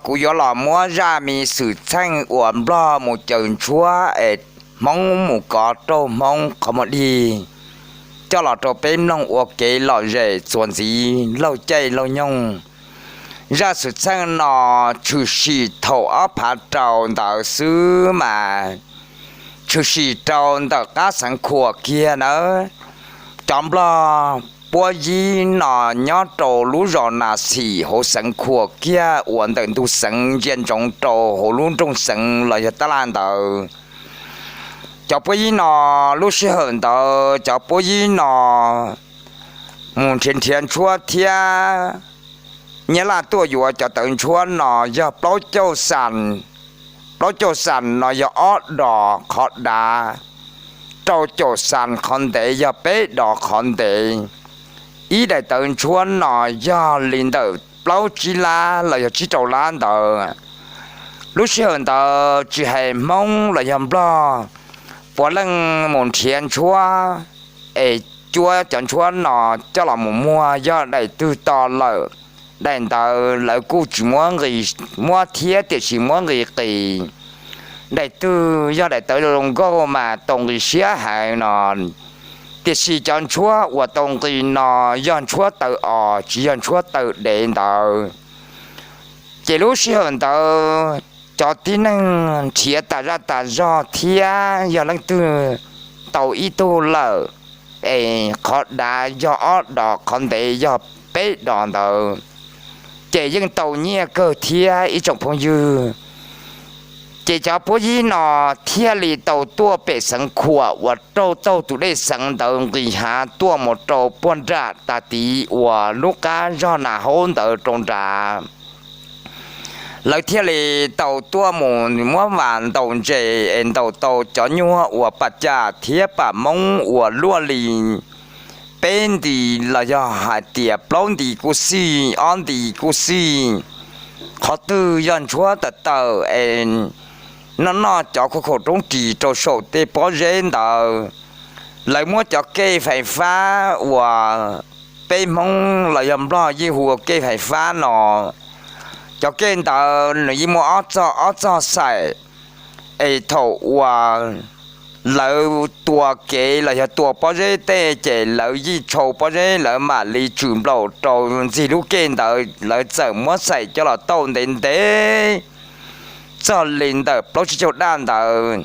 Kuv yuav los muab zaj me xwm txheej uas Nplog mus caws ntshuab es Hmoob mus kov raug Hmoob qhov muag dig coj los rau peb mloog ua kev lom zem txuas ntxiv laug caij laug nyoog. Zaj xwm txheej no tshwm sim thaum ob phav rau ntawd xwb mas tshwm sim rau ntawm qab Xeev Khuam kiag nawb. Cov Nplog puab yib no nyob rau lub zos Nas Xim hauv Xeev Khuam kiag uas ntawm ntug xeev ntsia ntsoov rau hauv lub nroog xeev los yog tab laj ntawd. Cov puab yib no, lub sij hawm ntawd cov puab yib no mus nrhiav nrhiav ntshuab thiab Nyab Laj tuaj yuav cov tawv ntshuab no yog plaub caug xas. Plaub caug xas no yog ob dos qhov dav, rau caum xas qhov ntev yog peb dos qhov ntev. Ib daim tawv ntshuab no yog li ntawm plaub tsib lab los yog tsib rau lab ntawd. Lub sij hawm ntawd tsis hais Hmoob los yog Nplog, puav leej mus nrhiav ntshuab es cuab cov ntshuab no coj los mus muag, yog daim twg to lawm, daim ntawd lawv kuj tsis muab nqis, muab thiab tiam sis muab nqis qis. Daim twg yog daim tawv zoo nkauj mas tau nqis siab heev no, tiam sis cov ntshuab uas tau nqis no yog ntshuab tawv os, tsis yog ntshuab tawv dev ntawd. Ces lub sij hawm ntawd cov tib neeg nrhiav tas zaj tas zog thiab yog leej twg tau ib tug lawm es qhov dav yog ob dos, qhov ntev yog peb dos ntawd, ces yeej tau nyiaj kawg thiab ib tsoom phooj ywg. Ces cov puab yib no thiaj li tau tuaj pem Xeev Khuam uas raug taug tus dej xeev ntawd nqis hav tuaj mus rau puag nram tag tid uas lub qab zog Nas Haub ntawd rau nrad. Lawv thiaj li tau tuaj mus muab vas ntaus ntses es ntaus tau cov nyuag uas pam cam thiab pam moob uas luaj li peb nti los yog hais tias plaub nti kuj xij, ob nti kuj xij. Qhov twg yog ntshuab tawm tawm es noj noj cov khaum khaum roob ris rau saum tej pob zeb ntawd. Lawv muab cov kej fais fab uas peb Hmoob los yog Nplog yeej hu ua kej fais fab no, cov kej ntawd nws yeej muaj ob txog, ob txog xaim. Es thaum uas lawv tua kev los yog tua pob zeb tej ces lawv yeej tshau pob zeb, lawv mam li tshwm nplaum rau ntxig lub kej ntawd, lawv txawm muab xaim coj los tauj ntev ntev txog li ntawm plaub tsib caug daj ntawd.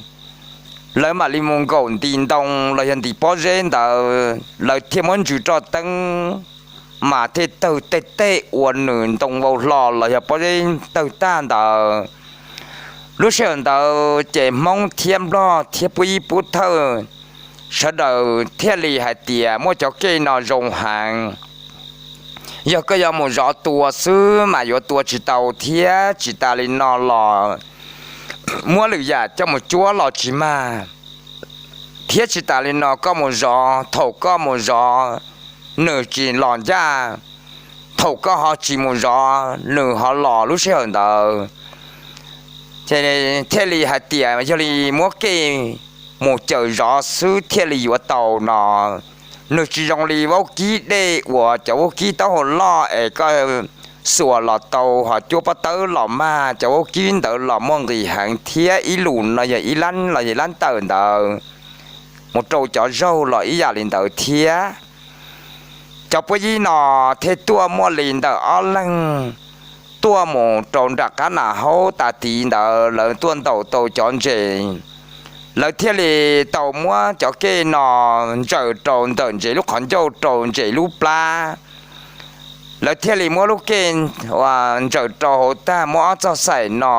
Lawv mam li mus nkaum nti ntoo los yog nti pob zeb ntawd, lawv thiaj muab ntsws roj teeb mas thiaj tawg tej tej ua nws ntoo vau hlo los yog pob zeb tawg tag ntawd. Lub sij hawm ntawd ces Hmoob thiab Nplog thiab puab ib pub thawj sawv daws thiaj li hais tias muaj cov kej no zoo heev. Yog koj yuav mus zov tua xwb mas yuav tua tsis tau thiab tsis tas li no los muab lwm yam coj mus cuab los tsis mag. Thiab tsis tas li no koj mus zov, thaum koj mus zov nws tsis los ncaj, thaum koj ho tsis mus zov nws ho los lub sij hawm ntawd. Thiaj li hais tias yog li muab kej mus cawm zov xwb thiaj li yuav tau no. Nws tsis zoo li vaub kib dej uas cov vaub kib taub hau loj es koj xuas los tau ho cuab pob tawb los mag, cov vaub kib ntawd los muaj nqis heev thiab ib lus no yog ib lab los yog ib lab tawm ntawd, mus rau cov zaug los ib yam li ntawd thiab. Cov puab yib no thiaj tuaj muaj li ntawm ob leeg tuaj mus rau nram qab Nas Haub tas tid ntawd lawv tuaj ntaus tau cov ntses. Lawv thiaj li tau muab cov kej no ntsaws rau ntawm ntses lub qhov ncauj rau ntses lub plab. Lawv thiaj li muab lub kej ntsaws rau hauv tag, muab ob txoj xaim no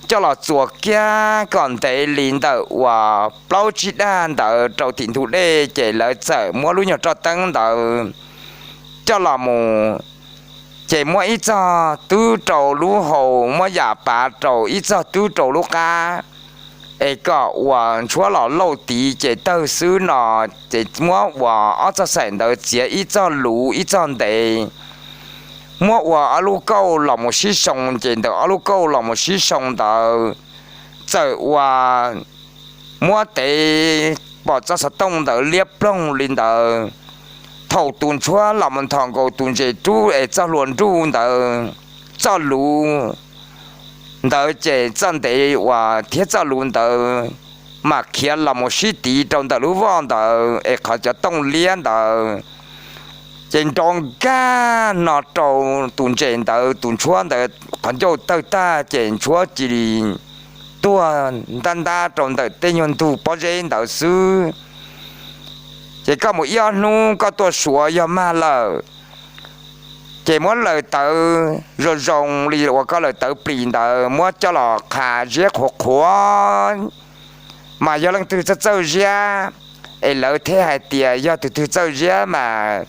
coj los txuas kiag kom ntev li ntawm uas plaub tsib daj ntawd rau tim ntug dej, ces lawv txawm muab lub nyuag roj teeb ntawd coj los mus, ces muab ib txoj twb rau lub hau, muab yam pav rau ib txoj twb rau lub qab, es kom uas ntshuab los lauj tid ces tawg xwb no. Ces muab uas ob txoj xaim ntawd txiav ib txoj luv ib txoj ntev, muab uas ob lub kauj los mus sib soo, ces ntawm ob lub kauj los mus sib soo ntawd txawm uas muab tev pom txoj xov tooj ntawd liab ploog li ntawd. Thaum tus ntshuab los mus nthos nkaus tus ntses rub es txoj hlua nruj ntawd txoj lus ntawd ces txoj ntev uas thiab txoj lus ntawd mas khiav los mus sib tiv rau ntawm lub voj ntawd es qhov cov tooj liab ntawd ces nrov nkag no rau tus ntses ntawd, tus ntshuab ntawd qhov ncauj tawg tag ces ntshuab cia li tuag ntab ntab rau ntawm tej nyuag ntug pob zeb ntawd xwb. Ces koj mus ib ob hnub koj tuaj suav yog mag lawm, ces muab laws tawv zoo zoo li uas koj laws tawv plis ntawd muab coj los qha ziab qhuav qhuav, mas yog leej twg txawj txawj ziab es lawv thiaj hais tias yog tus twg txawj ziab mas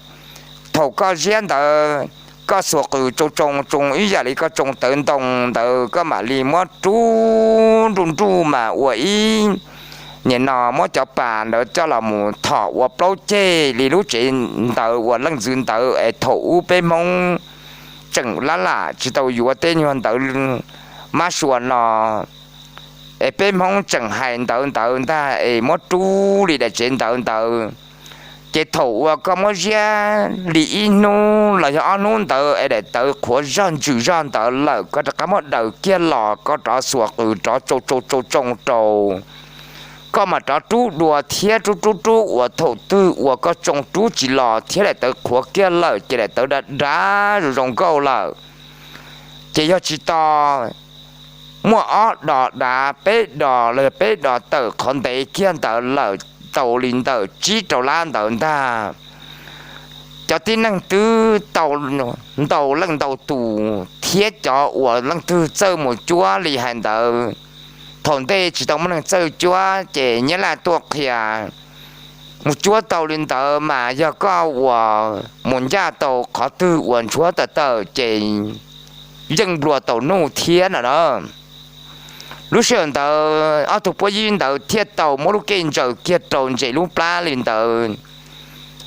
thaum koj ziab ntawd koj xuas qws tsoo tsoo tsoo ib yam li koj tsoo tawv ntoo ntawd koj mam li muab rub nruj nruj mas ua ib, nim no muab cov pas ntawd coj los mus thom ua plaub ceg li lub tsev ntawd uas leej ntxwv ntawd es thaum ub peb Hmoob tseem lab lam tsis tau yuav tej nyuag ntawv mab sua no es peb Hmoob tseem hais ntawv ntawd ntag es muab rub li daim tsev ntawd ntawd. Ces thaum uas koj muab ziab li ib hnub los yog ob hnub ntawd es daim tawv qhuav zog ntsws zog ntawd lawm koj rov qab muab daws kiag los koj rov xuas qws rov tsoo tsoo tsoo tsoo rau, koj mam rov rub dua thiab rub rub rub uas thaum twg uas koj tsoo rub tsis los thiab daim tawv qhuav kiag lawm ces daim tawv dav dav zoo zoo nkauj lawm. Ces yog tsis tau muaj ob dos dav peb dos los yog peb dos tawm qhov ntev kiag ntawd lawm tau li ntawm tsib rau lab ntawd ntag. Cov tib neeg twb tau ntau leej ntau tus thiab cov uas leej twg txawj mus cuab li hais ntawd, thaum ntej tsis tau muaj neeg txawj cuab ces nyab laj tuaj qhia mus cuab tau li ntawd mas yog koj uas mus ncaj tau qhov twg uas ntshuab tawm tawm ces yeej nplua tau nuj thiab no na. Lub sij hawm ntawd ob tug puab yib ntawd thiaj tau muab lub kej ntsaws kiag rau ntses lub plab li ntawd,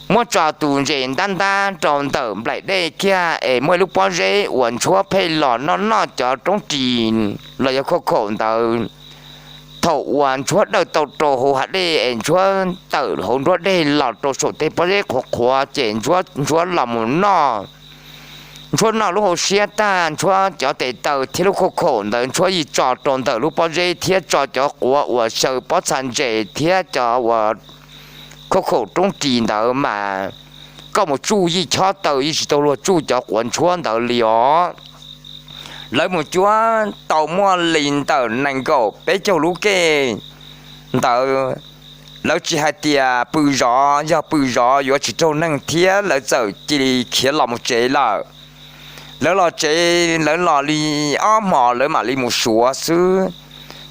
muab tso tus ntses ntab ntab rau ntawm nplaim dej kiag es muaj ib lub pob zeb uas ntshuab pheej los noj noj cov roob ris los yog khauj khaum ntawd. Thaum uas ntshuab dawj tau rau hauv hav dej es ntshuab tawm hauv nruab dej los rau saum tej pob zeb qhuav qhuav ces ntshuab los mus noj, ntshuab noj lub hauv siab tag ntshuab cov tes taw thiab lub khauj khaum ntawd ntshuab yeej tso rau ntawm lub pob zeb thiab tso cov quav uas xyaw pob txha ntses thiab cov uas khauj khaum roob ris ntawd mas koj mus tsuj yeej chob taw yeej tsis tau luag tsuj cov quav ntshuab ntawd li os. Lawv mus cuab tau muaj li ntawm nees nkaum peb caug lub kej ntawd, lawv tsis hais tias pw zov, yog pw zov yuav tsis raug neeg thiab lawv txawm cia li khiav los mus tsev lawm. Lawv los tsev lawv los li ob hmos lawv mam li mus suav xwb.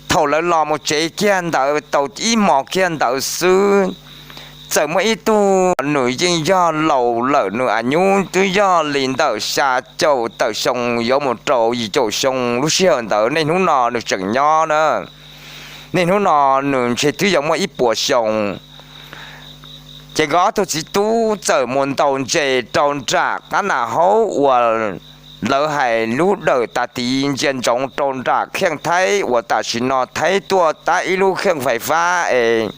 Thaum lawv los mus tsev kiag ntawd tau ib hmos kiag ntawd xwb, txawm muaj ib tug nws yeej yog laus lawm, nws a nyub twb yog li ntawm xya caum tawm xyoo yuav mus rau yim caum xyoo lub sij hawm ntawd, niaj hnub no nws tseem nyob na. Niaj hnub no nws ntshe twb yuav muaj ib puas xyoo. Ces nkawd ob tug txiv tub txawm mus ntaus ntses rau nram qab nas haub uas lawv hais lub dawm tas tiv ntsia ntsoov rau nram kheej thaib uas tam sim no thaib tuaj tab ib lub kheej fais fab es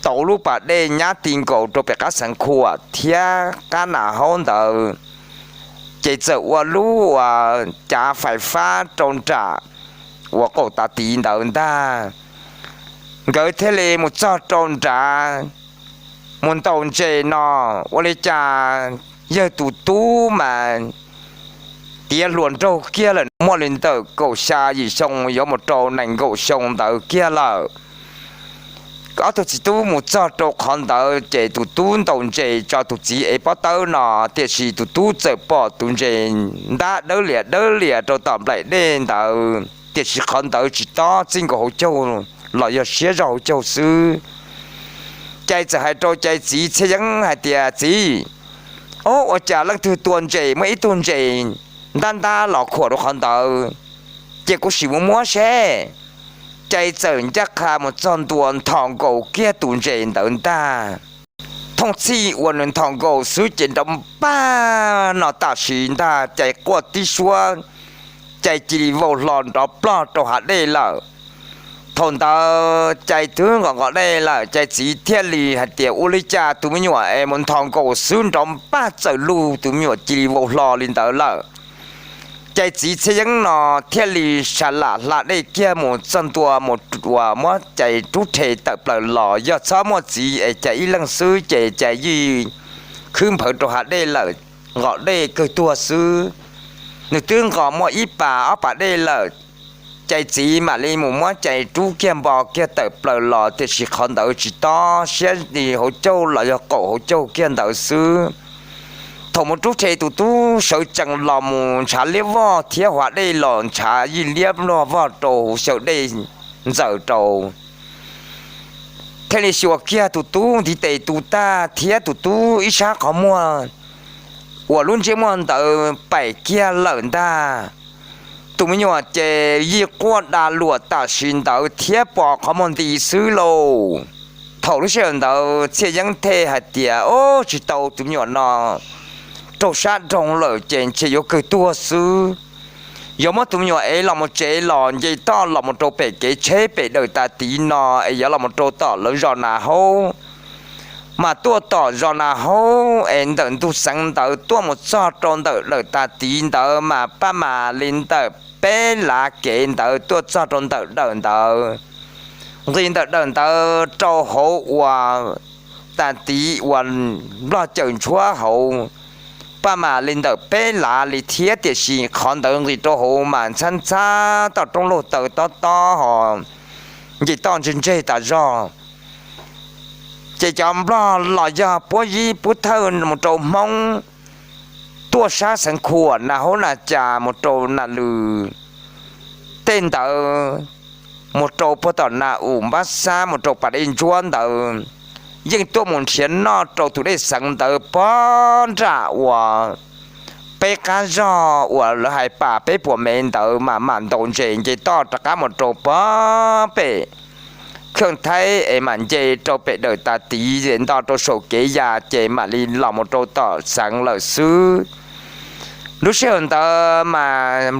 tau lub pas dej nyab ti nkaus rau pem qab Xeev Khuam thiab qab nas haub ntawd. Ces txawm ua lub uas cav fais fab rau nram uas qaum tas tiv ntawd ntag. Nkawd thiaj li mus txog rau nrad, mus ntaus ntses no, ua li cas yawg tus tub mas tiav hluas nraug kiag lawm, muaj li ntawm kaum xya yim xyoo yuav mus rau nees nkaum xyoo ntawd kiag lawm. Ob tug txiv tub mus txog rau qhov ntawd ces tus tub ntaus ntses tso tus txiv ev pob tawb no, tiam sis tus tub txawm pom tus ntses ntab dawb lias dawb lias rau tom nplaim dej ntawd, tiam sis qhov ntawd tsis tob txij nkaus hauv caug los yog siab zog hauv caug xwb. Cai txawm hais rau Cai txiv Txhiaj Yeeb hais tias, Txiv, o, ua cas leej twg tua ntses muaj ib tug ntses ntab ntab los khuam rau qhov ntawd, cia kuv sim mus muab seb. Cai txawm ncaj qha mus txog ntua nthos nkaus kiag tus ntses ntawd ntag. Thooj txhij uas nws nthos nkaus xwb ces nrov npag no tam sim ntag Cai quaj tib suab, Cai cia li vau hlo nrov plog rau hav dej lawm. Thaum ntawd Cai twb nqos nqos dej lawm, Cai txiv thiaj li hais tias, Ua li cas tus me nyuam es mus nthos nkaus xwb nrov npag txawm lug, tus me nyuam cia li vau hlo li ntawd lawm. Cais txiv Txhiaj Yeeb no thiaj li sa lam hla dej kiag mus txog ntua mus uas muab cais rub rhe tawm plaws los. Yog txhob muaj txiv es cais ib leeg xwb ces cais yeej khwb nphawv rau hav dej lawm, nqos dej kawg tuag xwb. Nws twb nqos muaj ib pas ob pas dej lawm, cais txiv mam li mus muab cais rub kiag npo kiag tawm plaws los, tiam sis qhov ntawd tsis tob siab li hauv caug los yog qaum hauv caug kiag ntawd xwb. Thaum mus rub rhe tus tub sawv tsees los mus ntshav liab vog thiab hav dej los ntshav yij liab luag vog rau hauv xyaw dej ntxaws rau. Thiaj li xyuas kiag tus tub ntiv tes tu tag thiab tus tub ib sab qhov muag uas lub ntsej muag ntawd paim kiag lawm ntag. Tus me nyuam ces yij quaj da luam tam sim ntawd thiab pos qhov muag nti xwb lauj. Thaum lub sij hawm ntawd Txhiaj Yeeb thiaj hais tias, Ob, tsis tau, tus me nyuam no raug sab nroog lawm ces ntshe yuav kawg tuag xwb. Yuav muab tus me nyuam ev los mus tsev los nce toj los mus rau pem kev tsheb pem dawm tas tid no es yuav los mus rau tom lawv zos Nas Haub. Mas tuaj tom zos Nas Haub es ntawm ntug xeev ntawd tuaj mus txog rau ntawm dawm tas tid ntawd mas paj mam li ntawm peb lav kev ntawd tuaj txog rau ntawm dawm ntawd. Nqis ntawm dawm ntawd rau hauv uas tas tid uas Nplog Cawm Ntshuab hauv, paj mam li ntawm peb lav li thiab, tiam sis qhov ntawd nqis rau hauv mas ntxhab ntxhab toj roob laug taw tob tob ho nce toj ntseg ntseg tas zog. Ces cov Nplog los yog puab yib puab thawj mus rau Hmoob tuaj sab Xeev Khuam, Nas Haub, Nas Cas, mus rau Nas Lwm, tej ntawd mus rau puag tom Nas Um, Npab Xab, mus rau pas dej ntsuab ntawd, yeej tuaj mus nrhiav noj rau tus dej xeev ntawd puag nram uas peb qab zog uas lawv hais pas peb puas mev ntawd mas mam ntaus ntses nce toj rov qab mus rau puag pem Kheej Thaib es mam nce rau pem dawm tas tid nto rau saum kev ya ces mam li los mus rau tom xeev lawm xwb. Lub sij hawm ntawd mas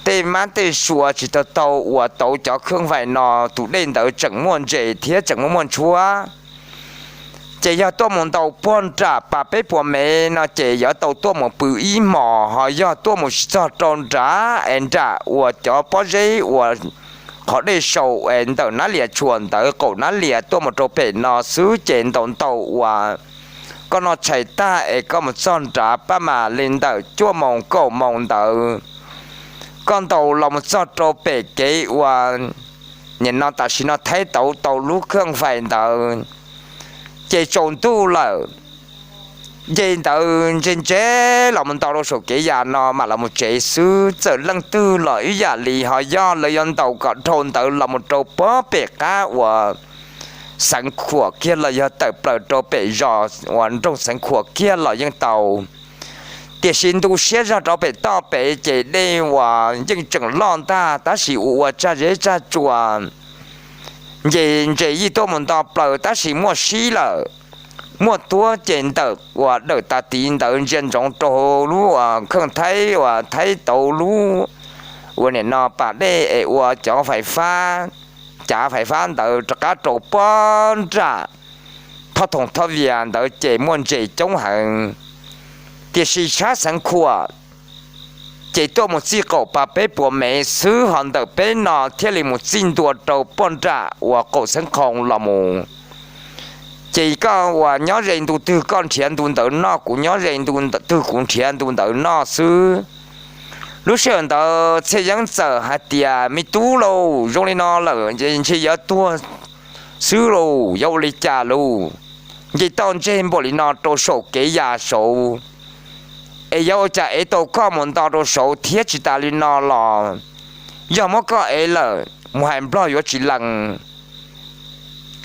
tej mab tej sua tsis tau tau uas tauv cov kheej vais no, tus dej ntawd tseem muaj ntses thiab tseem muaj muaj ntshuab. Ces yog tuaj mus ntaus puag nram pas peb puas mev no ces yuav tau tuaj mus pw ib hmos, ho yog tuaj mus tsis txog rau nrad es nram uas cov pob zeb uas qhov dej sau es ntawm Nab Lias tshuam ntawd qaum Nab Lias tuaj mus rau pem no xwb ces ntaus ntaus uas koj noj tshais tag es koj mus txog nrad paj mam li ntawm cuaj moos kaum moos ntawd, koj ntaus los mus txog rau pem kev uas nim no tam sim no Thaib tauv tau lub kheej vais ntawd, ces tsaus ntuj lawm. Nce ntawd ntse ntse los mus nto rau saum kev ya no mam los mus tsev xwb. Txawm leej twg los ib yam li, ho yog lawv yuav ntaus kom dhau ntawd los mus rau puag pem qab uas Xeev Khuam kiag los yog tawm plaws rau pem zos uas nroog Xeev Khuam kiag los yeej tau. Tiam sis ntu siab zog rau pem toj pem ces dej uas yeej tseem loj ntag tab sis ua ua tsaj zeb tsaj tsua, nce ntses yij tuaj mus nto plaws tab sis muaj sib lawm, muaj tuab ces ntawm uas dawm tas tid ntawd ntsia ntsoov rau lub uas kheej Thaib uas Thaib tauv lub uas nim no pas dej es ua cov fais fab, cav fais fab ntawd rov qab rau puag nram thob thoom thob vias ntawd ces muaj ntses coob heev. Tiam sis sab Xeev Khuam ces tuaj mus txij qaum pas peb puas mev xwb, ho ntawm peb no thiaj li mus txij ntua rau puag nram uas qaum Xeev Khoos los mus. Ces koj uas nyob ze ntu twg koj nrhiav ntu ntawd noj, kuv nyob ze ntu twg kuv nrhiav ntu ntawd noj xwb. Lub sij hawm ntawd Txhiaj Yeeb txawm hais tias, Me tub lauj, zoo li no lawm ntshe yuav tuag xwb lauj, yuav ua li cas lauj? Nce toj ntseg npaum li no rau saum kev ya saud, es yuav ua cas ev tau koj mus nto rau saud thiab? Tsis tas li no los yog muab koj ev lawm mus hais Nplog yuav tsis lees,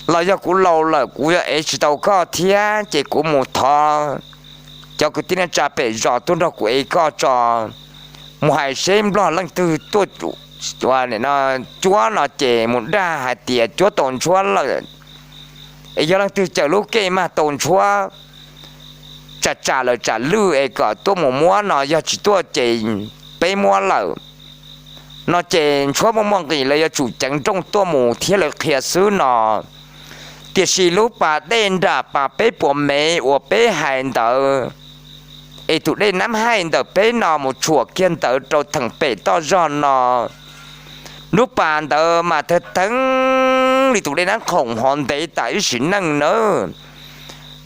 los yog kuv laus lawm kuv yuav ev tsis tau koj thiab ces kuv mus thov cov kwv tij neej tsa pem zos tuaj nrog kuv ev koj tso. Mus hais seb Nplog leej twg tuaj cuab no ces mus dag hais tias cuab tau ntshuab lawm, es yog leej twg cawm lub kej mag tau ntshuab tsam tsam lawm tsam lwj es kom tuaj mus muab no, yog tsis tuaj ces peb muab lawm no ces ntshuab muaj muaj nqis lawv yuav tsum ceev nrooj tuaj mus thiab lawv qhia xwb no. Tiam sis lub pas dej nram pas peb puas mev uas peb hais ntawd es tus dej Nab Haij ntawm peb no mus tshuam kiag ntawd rau theem pem toj zog no. Lub pas ntawd mas thawv theev li tus dej Nab Khoom hov ntev tas ib sim neej nawb.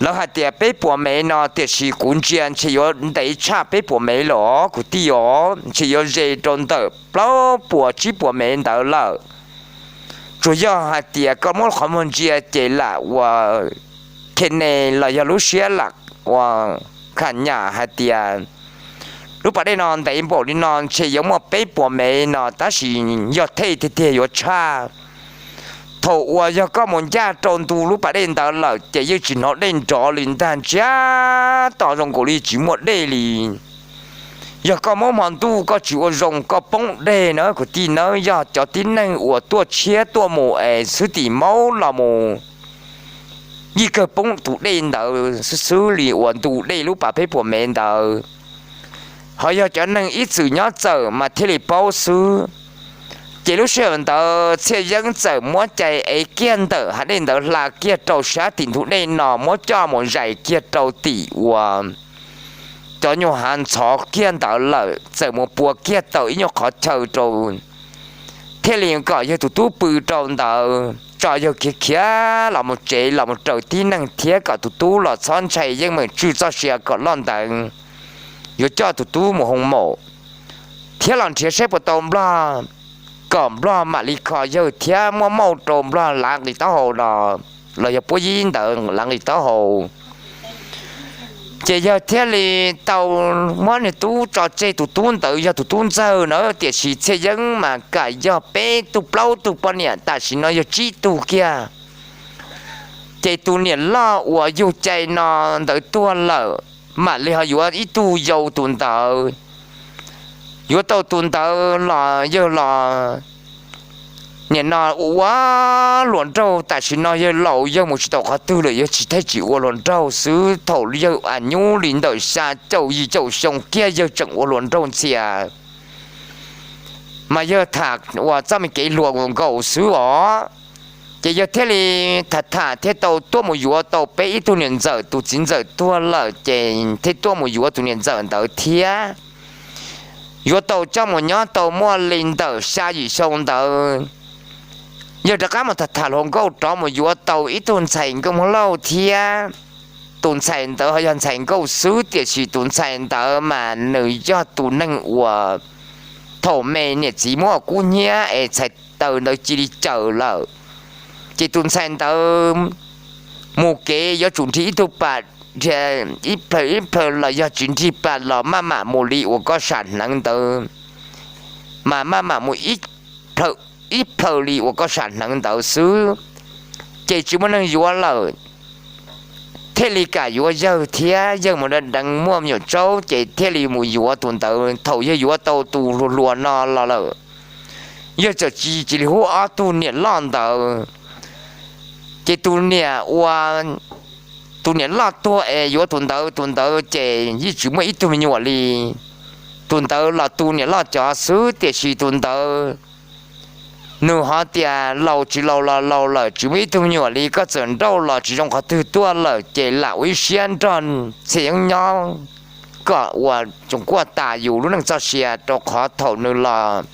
Lawv hais tias peb puas mev no, tiam sis kuv ntsia ntshe yuav ntev tshaj peb puas mev lawm os kwv tij os, ntshe yuav ze rau ntawm plaub puas tsib puas mev ntawd lawm. Tsuas yog hais tias koj muab qhov muag ntsia ces lam ua khe ne los yog lub siab lam ua kham nyam hais tias lub pas dej no ntev npaum li no ntshe yuav muaj peb puas mev no, tab sis yog thej tiag tiag yuav tshaj. Thaum uas yog koj mus ncaj rau ntu lub pas dej ntawd lawm ces yeej tsis hnov dej nrov li ntag, ntsiag to zoo nkaus li tsis muaj dej li. Yog koj muab hmo ntuj koj tsis ua zoo koj poob dej na kwv tij nawb, yog cov tib neeg uas tuaj tshiab tuaj mus es xwb tim maub los mus yeej kawg poob tus dej ntawd xwb xwb li uas ntu dej lub pas peb puas mev ntawd. Ho yog cov neeg ib txwm nyob txawm mas thiaj li paub xwb. Ces lub sij hawm ntawd Txhiaj Yeeb txawm muab cai ev kiag ntawm hav dej ntawd hla kiag rau sab tim ntug dej no muab coj mus zais kiag rau tim uas cov nyuag hav ntxhov kiag ntawd lawm, txawm mus pua kiag tau ib nyuag qhov chaw rau. Thiaj li kom yawg tus tub pw rau ntawd tso yawg khiav khiav los mus tsev los mus raws tib neeg thiab kom tus tub los txhob ntshai yeej meem tswj txoj sia kom loj nteev, yuav coj tus tub mus hoo maum thiab los nrhiav saib puas tau nplog, kom nplog mam li kho yawg thiab muab mauj rau nplog lav nqis taub hau no los yog puab yib ntawd lav nqis taub hau. Ces yawg thiaj li tau muab niag tub tso tseg, tus tub ntawd yog tus tub ntxawg na, tiam sis Txhiaj Yeeb mas kam yog peb tug plaub tug poj niam, tam sim no yog tsib tug kiag. Ces tus niam loj uas yug cai no ntawd tuag lawm, mam li ho yuav ib tug yau tus ntawd. Yuav tau tus ntawd los yawg los nim no ua ua hluas nraug, tam sim no yawg laus yawg mus tsis tau qhov twg lawm, yawg tsis thej tsis ua hluas nraug xwb. Thaum yawg a nyub li ntawm xya caum yim caum xyoo kiag yawg tseem ua hluas nraug ntxias. Mas yawg tham uas txoj me kev hluas nkaus xwb os. Ces yawg thiaj li tham tham thiaj tau tuaj mus yuav tau peb ib tug niam ntxawm, tus txiv ntxawm tuag lawm ces thiaj tuaj mus yuav tus niam ntxawm ntawd thiab. Yuav tau coj mus nyob tau muaj li ntawm xya yim xyoo ntawd, yawg rov qab mus tham tham hluas nkauj rov mus yuav tau ib tug ntxhais nkauj Hmoob Lauj thiab. Tus ntxhais ntawd ho yog ntxhais nkauj xwb, tiam sis tus ntxhais ntawd mas nws yog tus neeg uas thaum me niam txiv muab kub hnyiab es txhais taws ntawd cia li cawm lawm. Ces tus ntxhais ntawd mus kev yuav tsum nrig ib tug pas, nrig ib plhaw ib plhaw los yog tsis nrig pas los maj mam mus li uas koj sam hneev ntawd, mas maj mam mus ib plhaw li uas koj sam hneev ntawd xwb. Ces tsis muaj neeg yuav lawm, thiaj li kam yuav yawg thiab, yawg mus da deev muaj me nyuam tsaub ces thiaj li mus yuav tus ntawd. Thaum yawg yuav tau tus hluas hluas no los lawm, yawg txawm cia li hu ob tug niam loj ntawd. Ces tus niam ua, tus niam loj tuag es yuav tus ntawd, tus ntawd ces yeej tsis muaj ib tug me nyuam li. Tus ntawd los tu niam loj cov xwb, tiam sis tus ntawd nws ho tias laus tsis laus los laus lawm tsis muaj ib tug me nyuam li, koj txawm nrauj los tsis zoo qhov twg tuaj lawm ces lam ua ib siab nrog Txhiaj Yeeb nyob kom ua tsoos kuaj tas yus lub neej txoj sia, rau qhov thaum nws los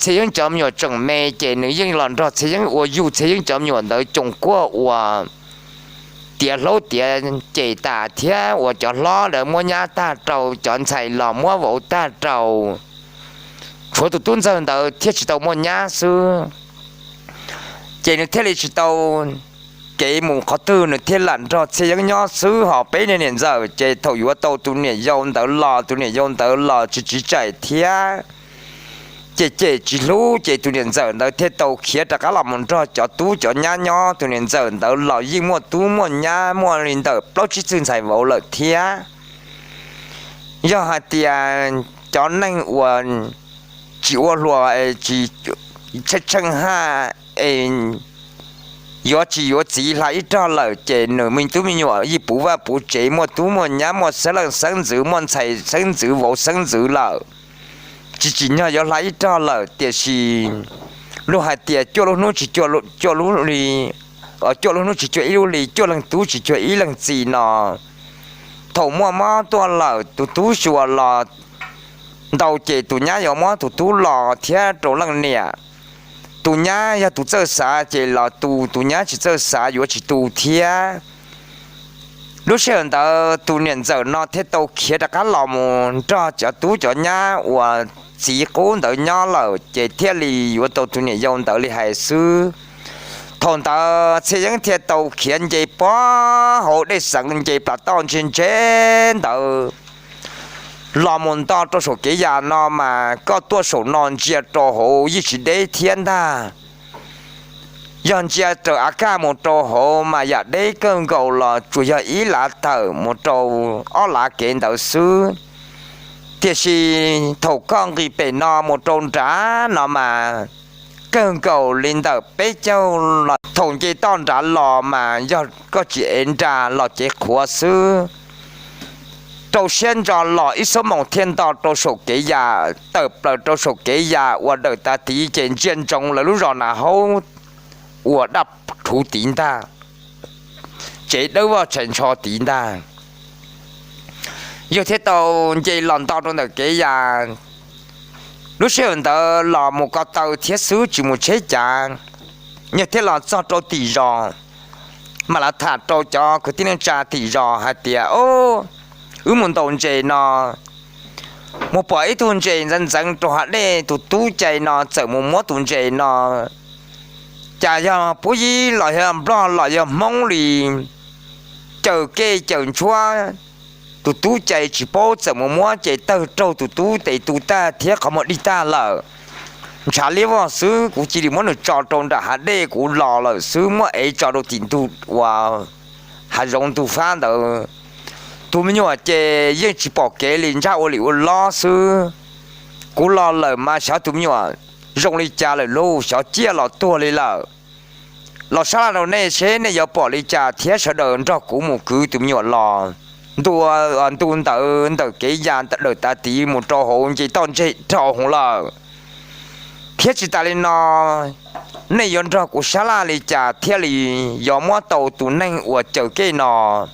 Txhiaj Yeeb cov me nyuam tseem me ces nws yeej los nrog Txhiaj Yeeb ua, yug Txhiaj Yeeb cov me nyuam ntawd tsoos kuaj ua tiav hlaub tiav cem tas thiab ua cov hlob lawv muab nyab tag rau, cov ntxhais los muab vauv tag rau. Tshuav tus tub ntxawg ntawd thiaj tsis tau muaj nyab xwb. Ces nws thiaj li tsis tau kev mus qhov twg, nws thiaj lam nrog Txhiaj Yeeb nyob xwb. Ho peb niag niam ntxawm ces thaum yuav tau tus niam yau ntawd los, tus niam yau ntawd los tsis tsiv tsaim thiab, ces cem tsis hlub, ces tus niam ntxawm ntawd thiaj tau khiav rov qab los mus nrog cov tub cov nyab nyob. Tus niam ntxawm ntawd los yeej muaj tub muaj nyab muaj li ntawm plaub tsib txwg ntxhais vauv lawm thiab. Yog hais tias cov neeg uas tsis ua hluas es tsis tsheej tsheej haj es yuav tsis yuav txiv hla ib rog lawm ces nws me tub me nyuam yeej puv vaj puv tsev, muaj tub muaj nyab, muaj xeeb leej xeeb ntxwv, muaj ntxhais xeeb ntxwv, vauv xeeb ntxwv lawm, tsis tsim nyog yuav hla ib rog lawm. Tiam sis luag hais tias cuaj lub hnub tsis cuaj lub li, cuaj lub hnub tsis cuag ib lub li, cuaj leeg tub tsis cuag ib leeg txiv no. thaum muaj mob tuaj lawm tus tub xyuas los ntau ces tus nyab yuav muab tus tub los thiab rau leej niam. Tus nyab yog tus txawj xav ces los tu, tus nyab tsis txawj xav yuav tsis tu thiab. Lub sij hawm ntawd tus niam ntxawm no thiaj tau khiav rov qab los mus nrog cov tub cov nyab uas txiv qub ntawd nyob lawm ces thiaj li yuav tau tus niam yau ntawd li hais xwb. Thaum ntawd Txhiaj Yeeb thiaj tau khiav nce pog hauv dej xeev, nce plas toj ntse ntse ntawd los mus nto rau saum kev yas no mas koj tuaj saum no ntsia rau hauv yeej tsis deb thiab ntag. Yog ntsia raws av kaj mus rau hauv mas yam deb kawg nkaus los tsuas yog ib lav tawm mus rau ob lav kev ntawd xwb. Tiam sis thaum koj nqis pem no mus rau nrad no mas kawg nkaus li ntawm peb caug los thaum nce toj nrad los mas yog koj tsis ev nra los cev qhuav xwb. Rau siab ntso los ib xuab moos thiaj nto rau saum kev yas, tawm plaws rau saum kev yas uas dawm tav tid ces ntsia ntsoov lawv lub zos Nas Haub uas daj rhuv tid ntag, tsev dawb voj tshais ntsho tid ntag. Yawg thiaj tau nce los nto rau ntawm kev yas. Lub sij hawm ntawd los mus ko taw thiab xwb tsis mus tsheb cav. Yawg thiaj los txog rau tim zos mas lawv tham rau cov kwv tij neej tsa tim zos hais tias, Wb mus ntaus ntses no, mus pom ib tug ntses ntxeev ntxeev rau hav dej, tus tub cai no txawm mus muab tus ntses no. Cas yog puab yib los yog nplog los yog hmoob li, caws kej caws ntshuab, tus tub cai tsis paub txawm mus muab ces tawg raug tus tub tes tu tag thiab qhov muag dig tag lawm. Ntshav liab vog xwb, kuv cia li muab nws tso rau nram hav dej, kuv los lawm xwb, muab ev tso rau tim ntug uas hav zoov ntug fab ntawd. Tus me nyuam ces yeej tsis pom kev li, ntsaj ua lim ua lob xwb. Kuv los lawm mas xyov tus me nyuam zoo li cas lawm lauj, xyov ciaj los tuag li lawm. Los sab laj rau nej seb nej yuav pom li cas thiab sawv daws nrog kuv mus kwv tus me nyuam los. Ntu, ntu ntawd ntawm kev ya dawm tav tid mus rau hauv nce toj ntseg rau hauv lawm. Thiab tsis tas li no, nej yuav nrog kuv sab laj li cas thiaj li yuav muab tau tus neeg uas caws kej no.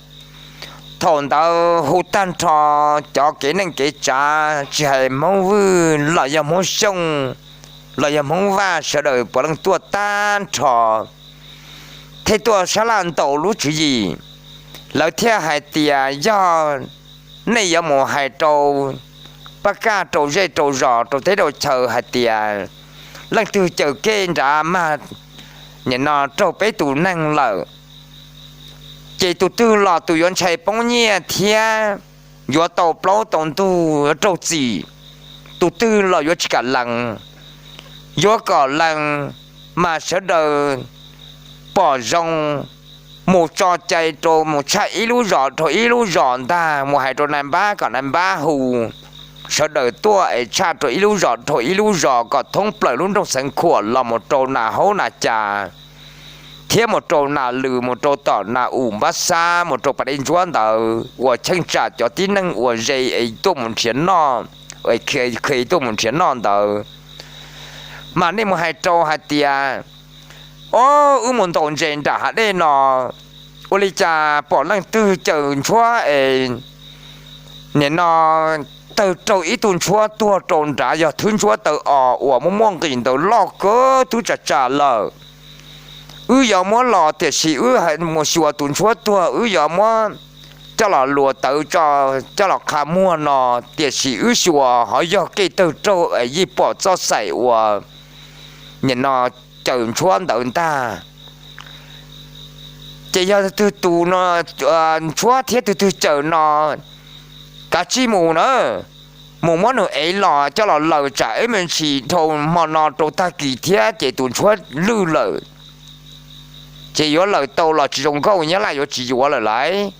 Thaum ntawd hu tag nrho cov kev neej kev tsav, tsis hais Hmoob Vwj los yog Hmoob Xyooj los yog Hmoob Vaj, sawv daws puav leej tuaj tag nrho thiaj tuaj sab laj ntaus lub tswv yim. Lawv thiaj hais tias yog nej yuav mus hais rau pab kaj rau zej rau zos rau teb rau chaw hais tias leej twg caws kej nrad mag nim no raug peb tus neeg lawm, ces tus twg los tus yuav ntshai poob nyiaj thiab yuav tau plaub tau ntug raug txim, tus twg los yuav tsis kam lees. Yuav kom lees mas sawv daws pom zoo mus tso cai rau mus tshaj ib lub zos rau ib lub zos ntag, mus hais rau nais npab kom nais npab hu sawv daws tuaj es tshaj rau ib lub zos rau ib lub zos kom thoob plaws lub nroog Xeev Khuam los mus rau nas haub nas cas thiab mus rau nas lws, mus rau tom nas um npab xab, mus rau pas dej ntsuab ntawd uas cheej tsam cov tib neeg uas ze es tuaj mus nrhiav noj, es tuaj mus nrhiav noj ntawd. Mas nej mus hais rau hais tias, Ob, wb mus ntaus ntses nram hav dej no, ua li cas pom leej twg caws ntshuab es nim no tawg raug ib tug ntshuab tuag rau nrad, yog thwb ntshuab taw os uas muaj muaj nqis ntawd loj kawg twb tsam tsam lawm. Wb yuav muab los tiam sis wb mus xyuas tus ntshuab tuag, wb yuav muab coj los luas tawv tso, coj los qha muag no, tiam sis wb xyuas ho yog kej tawg raug es yeej pom txoj xaim uas nim no caws ntshuab ntawd ntag. Ces yog twg tus no ntshuab thiab twg twg caws no, kav tsij mus na, mus muab nws ev los coj los laws tsam ib me ntsis dhau hmo no rau tag kis thiab ces tus ntshuab lwj lawm, ces yuav laws tau los tsis zoo nkauj, nyab laj yuav tsis yuav lawm lauj.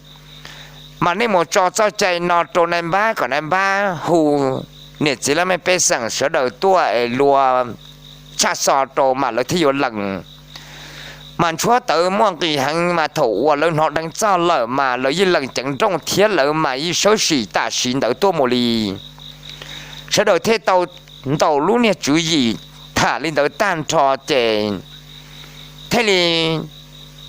Mas nej mus tso txoj cai no rau nais npab kom nais npab hu niam txiv laj mej pej xeem sawv daws tuaj es luas tshaj xo rau mas lawv thiaj yuav lees. Mas ntshuab tawv muaj nqis heev mas thaum uas lawv hnov dheev txog lawm mas lawv yeej lees ceev nrooj thiab lawv mas yeej sawb sim tam sim ntawd tuaj mus li. Sawv daws thiaj tau ntaus lub niag tswv yim tham li ntawd tag nrho ces thiaj li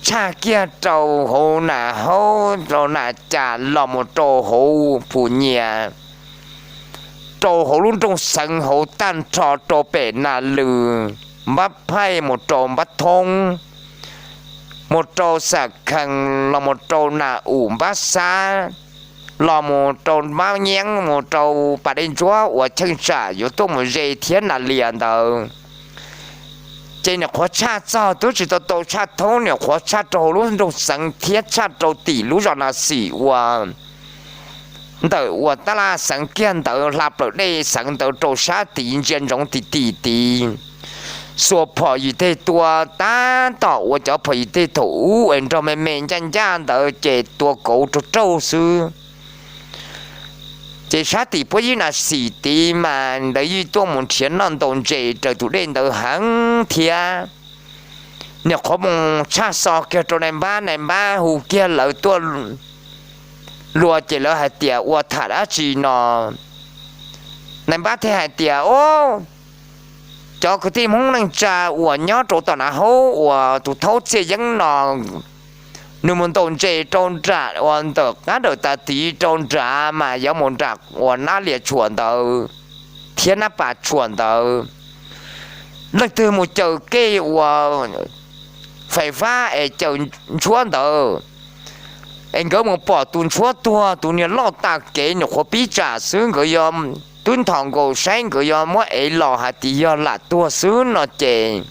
tshaj kiag rau hauv Nas Haub, rau Nas Cas, los mus rau hauv Phu Nyias, rau hauv lub nroog Xeev hauv tag nrho, rau pem Nas Lws, Npab Phaij, mus rau Npab Thoob, mus rau Xam Khees, los mus rau Nas Um, Npab Xab, los mus rau Npab Nyeeb, mus rau pas dej ntsuab uas cheej tsam yuav tuaj mus ze thiab Nas Lias ntawd. Ces nyuam qhuav tshaj txog twb tsis tau tau tshaj thoob, nyuam qhuav tshaj rau hauv lub nroog Xeev thiab tshaj rau tim lub zos Nas Xim uas ntawm uas tab laj Xeev kiag ntawd, hla plaws dej Xeev ntawd rau sab tid ntsia ntsoov tim tim tid. Xuas phom yim teg tua tab tom uas cov phom yim teg thaum ub es nrog me me ncaj ncaj ntawd ces tua kauv raug raug xwb. Ces sab tim puab yib Nas Xim tid mas lawv yeej tuaj mus nrhiav noj ntaus ntses raws tus dej ntawd heev thiab. Nyuam qhuav mus tshaj xov kiag rau nais npab, nais npab hu kiag lawv tuaj luag ces lawv hais tias ua tham dab tsi no. Nais npab thiaj hais tias, Au, cov kwv tij Hmoob neej tsa uas nyob rau tom Nas Haub uas tus thaub Txhiaj Yeeb no, nws mus ntaus ntses rau nram uas ntawm qab nram tas tid rau nrad mas yuav mus nram uas Nab Lias Tshuam ntawd thiab Nab Pas Tshuam ntawd. Leej twg mus caws kej uas fais fab es caws ntshuab ntawd, es nkawd mus pom tus ntshuab tuag, tus niag loj tas kev, nyuam qhuav pib tsam xwb, nkawd yuav twb nthos nkaus saib, nkawd yuav muab ev los hais tias yog lam tuag xwb no ces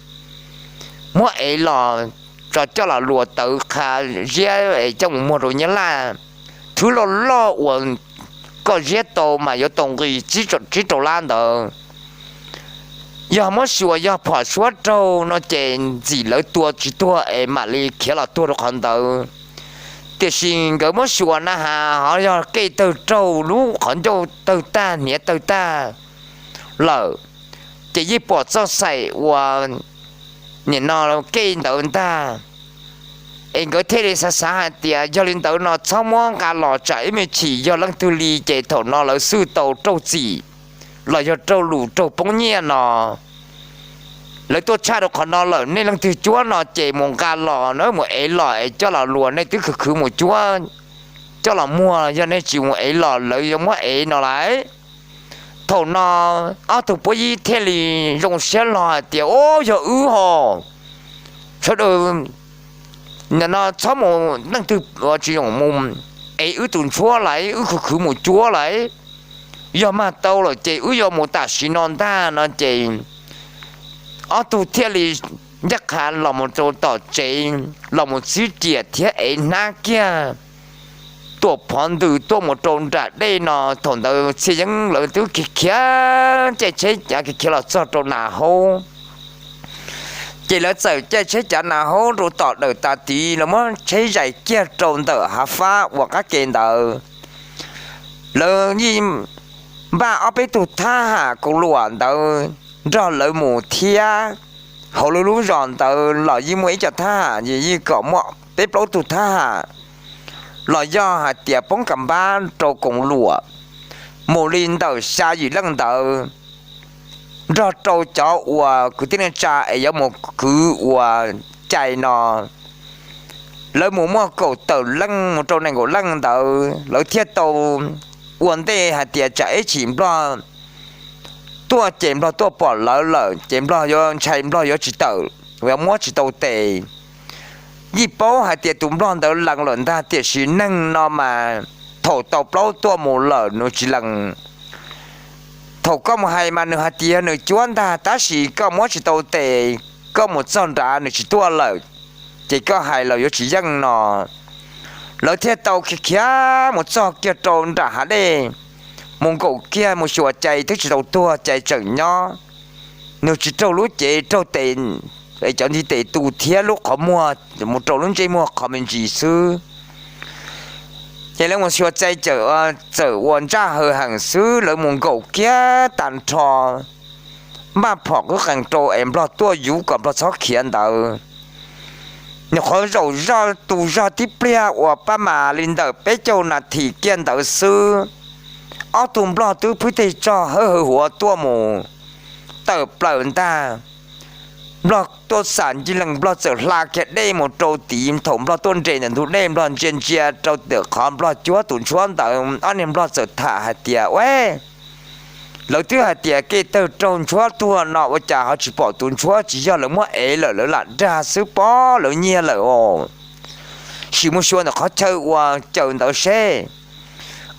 muab ev los tso coj los luas tawv qha ziab es coj mus muag rau Nyab Laj. Thwb loj loj uas koj ziab tau mas yuav tau nqi tsib rau lab ntawd. Yog muab xyuas yog phom suab raug no ces ntxim lawv tua tsis tuag es mam li khiav los tuag rau qhov ntawd. Tiam sis nkawd muab xyuas na has ho yog kej tawg raug, lub qhov ncauj tawg tag, hniav tawg tag lawm, ces yeej pom txoj xaim uas nim no kej ntawd ntag. Es nkawd thiaj li xav xav hais tias yog li ntawd no txhob muab nqa los tsam ib me chim yog leej twg li ces thaum no lawv xwj tau raug txim los yog raug lus raug poob nyiaj no. Lawv tuaj tshaj rau qhov no lawm, nej leej twg cuab no ces mus nqa los na, mus ev los es coj los luas, nej twb khwv khwv mus cuab coj los muag, yog nej tsis mus ev los lawv yuav muab ev no lauj. Thaum no ob tug puab yib thiaj li zoo siab hlo hais tias, Au, yog wb hos, sawv daws no txhob mus, leej twg tsis zoo mus ev wb tus ntshuab lauj, wb khwv khwv mus cuab lauj. Yog mag tau lawm ces wb yuav mus tam sim no ntag no ces ob tug thiaj li ncaj qha los mus rau tom tsev, los mus txib riam thiab ev hnab kiag tuam phov ntws tuaj mus rau nram dej no. Thaum ntawd Txhiaj Yeeb lawv twb khiav khiav caij tsheb cav khiav khiav los txog rau Nas Haub. Ces lawv txawm caij tsheb cav Nas Haub rau tom dawm tas tid, lawv muab tsheb zais kiag rau ntawm hav fab uas qab ke ntawd. Lawv yeej npaj ob peb tug thab ham kaus luam ntawd nrog lawv mus thiab. Hauv lub lub zos ntawd los yeej muaj ib co thab ham, yeej kom muaj peb plaub tug thab ham los yog hais tias poob kas npab rau kaus luam mus li ntawm xya yim leej ntawd, nrog rau cov uas kwv tij neej tsa es yuav mus kwv ua cai no. Lawv mus muaj kaum tawm leej mus rau nees nkaum leej ntawd, lawv thiaj tau ua ntej hais tias tsam ib chim Nplog tuaj ces Nplog tuaj pom lawv lawm ces Nplog yuav ntshai, Nplog yuav tsis tawm, yuav muab tsis tau tes. Yeej paub hais tias tus Nplog ntawd lees lawm ntag, tiam sis neeg no mas thaum tau plaub tuaj mus lawm nws tsis lees. Thaum koj mus hais mas nws hais tias yog nws cuab ntag, tab sis koj muab tsis tau tes, koj mus txog nrad nws tsis tuaj lawm, ces koj hais los yuav tsis yeej no. Lawv thiaj tau khiav khiav mus txog kiag rau nram hav dej, mus nkaum kiag mus xyuas cai twb tsis tau tuag, cai tseem nyob. Nws tsis raug lub cev raug tes, cov ntiv tes tu thiab lub qhov muag mus rau lub ntsej muag qhov me ntsis xwb. Ces lawv mus xyuas cai txawm ua ntsaj haws heev xwb, lawv mus nkaum kiag tag nrho, npaj phom qwb qees rau es Nplog tuaj yuav kom Nplog txhob khiav ntawd. Nyuam qhuav zaum zoj tu zog tib pliag uas pab mas li ntawm peb caug nas this kiag ntawd xwb, ob tug Nplog twb phwj teg tsog hawb hawv huav tuaj mus tawm plaws ntag. Nplog tuaj xam ncig lees, Nplog txawm hla kiag dej mus rau tid. Thaum Nplog tuaj nres ntawm ntug dej, Nplog ntsia ntsia rau ntawm qhov Nplog cuab tus ntshuab ntawd, ob niag Nplog txawm tham hais tias, Ue, lawv twb hais tias kev tawg raug ntshuab tuag no ua cas ho tsis pom tus ntshuab? Tsis yog lawv muab ev lawm, lawv lam dag xwb pob, lawv nyiag lawm os. Sim mus xyuas ntawm qhov chaw uas caws ntawd seb.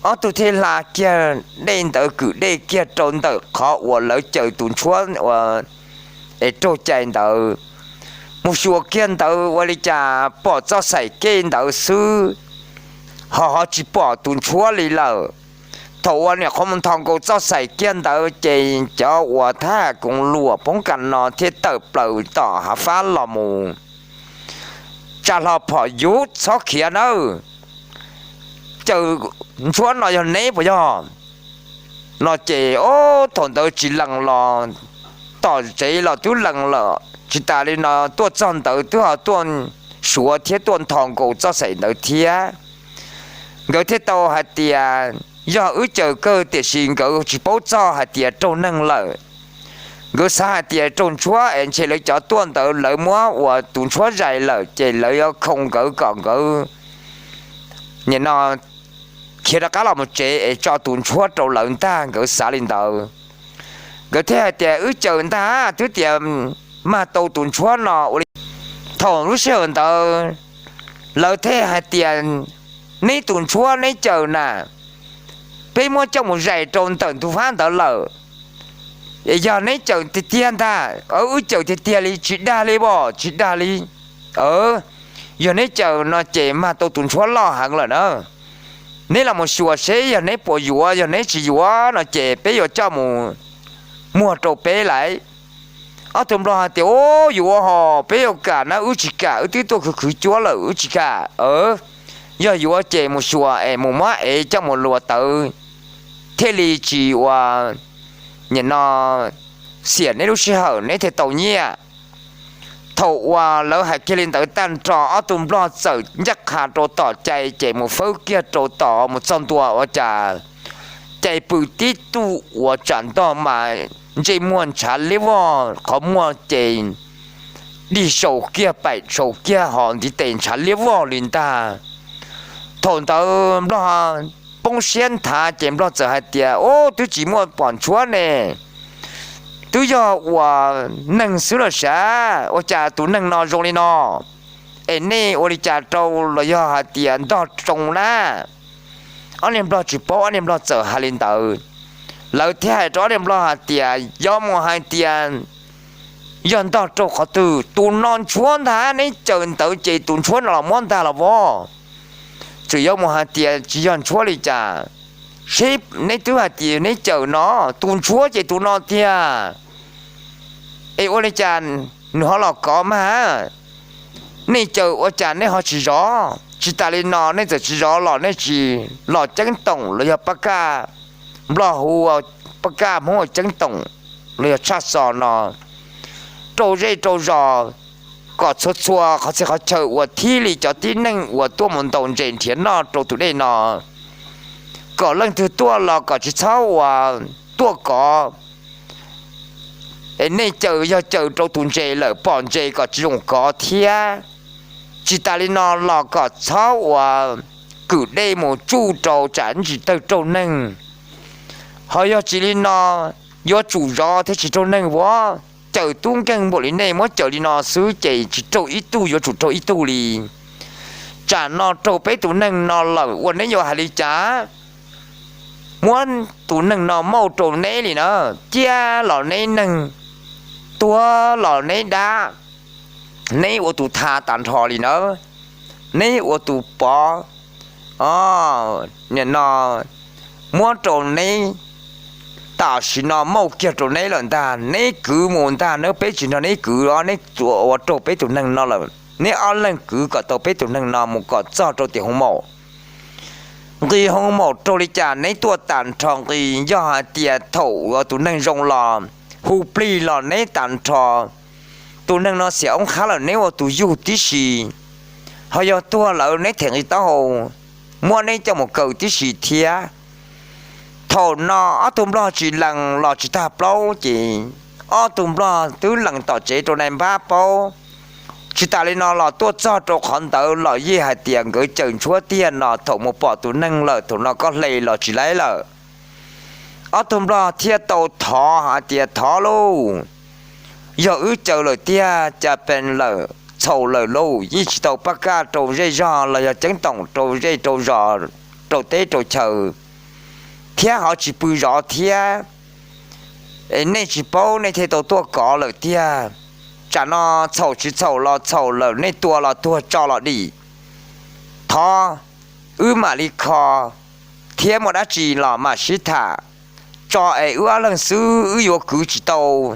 Ob tug thiaj hla kiag dej ntawd, kwm dej kiag rau ntawm qhov uas lawv caws tus ntshuab uas es raug cais ntawd. Mus xyuas kiag ntawd ua li cas pom txoj xaim kej ntawd xwb, ho ho tsis pom tus ntshuab li lawm. Thaum uas nyuam qhuav mus nthos nkaus txoj xaim kiag ntawd ces cov uas thab ham koos luam poob kas no thiaj tawm plaws tom hav fab los mus, tsa hlo phom yuv, txhob khiav nawb, caws ntshuab no yog neb puas yog? No ces ob thaum ntawd tsis lees los, tom tsev los twb lees lawm, tsis tas li no tuaj txog ntawd twb ho tuaj suav thiab tuaj nthos nkaus txoj xaim ntawd thiab. Nkawd thiaj tau hais tias yog wb caws kawg, tiam sis nkawd tsis paub txog hais tias raug neeg lawm. Nkawd xav hais tias raug ntshuab es ntshe lawv cov tuaj ntawd lawv muab uas tus ntshuab zais lawm ces lawv yuav khoo nkawd kom nkawd nim no khiav rov qab los mus tsev es tso tus ntshuab rau lawv ntag, nkawd xav li ntawd. Nkawd thiaj hais tias wb caws ntag, twb tias mag tau tus ntshuab no ua li. Thaum lub sij hawm ntawd lawv thiaj hais tias neb tus ntshuab neb caws na, peb muab coj mus zais rau ntawm ntug fab ntawd lawm. Yog neb caws tiag tiag ntag, wb caws tiag tiag li, tsis dag li os, tsis dag li. Yog neb caws no ces mag tau tus ntshuab loj heev lawm na. Neb los mus xyuas seb yog neb puas yuav, yog neb tsis yuav no ces peb yuav coj mus muag rau peb lawm. Ob tug nplog hais tias, Ub, yuav hos, peb yuav kam na, wb tsis kam, wb twb tuaj khwv khwv cuab lawm, wb tsis kam. Yog yuav ces mus xyuas es mus muab ev coj mus luas tawv thiaj li tsis ua, nim no xiam neb lub sij hawm, neb thiaj tau nyiaj. Thaum uas lawv hais kiag li ntawd tag nrho, ob tug nplog txawm ncaj qha rau tom cai ces mus fawb kiag rau tom mus txog ntua ua cas cai pw tib tug uas tsam ntog mas ntsej muag ntshav liab vog, qhov muag ces dig saum kiag paim saum kiag hos ntiv tes ntshav liab vog li ntag. Thaum ntawd nplog poob siab nthav ces nplog txawm hais tias, Ub, twb tsis muaj pom ntshuab ne, twb yog uas neeg xwb los sav, ua cas tus neeg no zoo li no? Es nej ua li cas rau los yog hais tias ntog tsoo na? Ob niag nplog tsis paub, ob niag nplog txawm hais li ntawd. Lawv thiaj hais rau ob niag nplog hais tias, Yog mus hais tias yog ntog rau qhov twg? Tus no ntshuab ntag, neb caws ntawd ces tus ntshuab no los muab ntag los vov. Tseem yuav mus hais tias tsis yog ntshuab li cas? Seb neb twb hais tias neb caws no, tus ntshuab ces tus no tiag. Es ua li cas nws ho los kov mas? Nej caws ua cas neb ho tsis zov? Tsis tas li no, nej txawm tsis zov los nej tsis los ceeb toom los yog pab kaj, nplog hu ua pab kaj, Hmoob ua ceeb toom los yog tshaj xo no, rau zej rau zos, kom txhua txhua qhov txhia qhov chaw uas thib li cov tib neeg uas tuaj mus ntaus ntses nrhiav noj rau tus dej no, kom leej twg tuaj los kom tsis txhob uas tuaj kov. Es nej caws yog caws rau tus ntses lawm, pom ntses kom tsis zoo kov thiab. Tsis tas li no los kom txhob uas kwm dej mus tsuj rau tsam ntsis tawg raug neeg. Ho yog tsis li no, yuav tsum zov thiaj tsis raug neeg vov. Caws tub nkeeg npaum li nej muab caws li no xwb ces tsis raug ib tug, yuav tsum raug ib tug li. Tsam no raug peb tus neeg no lawm ua neb yuav hais li cas? Muab tus neeg no mauj rau neb li na, ciaj los neb neeg, tuag los neb dab, neb ua tus tha tas nrho li na, neb ua tus pov. Nim no muab rau neb, tam sim no mauj kiag rau neb lawm ntag, neb kwv mus ntag nawb, peb tsis nrog neb kwv os, neb ua raug peb tus neeg no lawm, neb ob leeg kwv kom tau peb tus neeg no mus kom txog rau tim hoo maum. Nqis hoo maum raug li cas neb tuaj tas nrho nqis, yog hais tias thaum tus neeg zoo los hu plig los neb tas nrho. Tus neeg no xiam oob qhab lawm neb ua tus yug tib si, ho yog tuag lawm neb them nqi taub hau, muab neb coj mus kaw tib si thiab. Thaum no ob tug nplog tsis lees los tsis tag plaub ces Ob tug nplog twb lees tom tsev rau nai npab paub. Tsis tas li no los tuaj txog rau qhov ntawd los yeej hais tias nkawd cawm ntshuab tiag no, thaum mus pom tus neeg lawm thaum no koj hle los tsis laib lawm. Ob tug nplog thiaj tau thov hais tias, Thov lauj, yog wb cawm lawm tiag, cas pes lawm, txhaum lawm lauj, yeej tsis tau pab kaj rau zej zog los yog ceeb toom rau zej rau zos, rau teb rau chaw, thiab ho tsis pw zov thiab. Nej tsis paub nej thiaj tau tuaj kov lawm tiag. Tsam no txhaum tsis txhaum los txhaum lawm, nej tua los tuag tso los dim. Thov wb mam li kho thiab muaj dab tsi los mam sib tham. Tso es wb ob leeg xwb wb yuav kwv tsis tau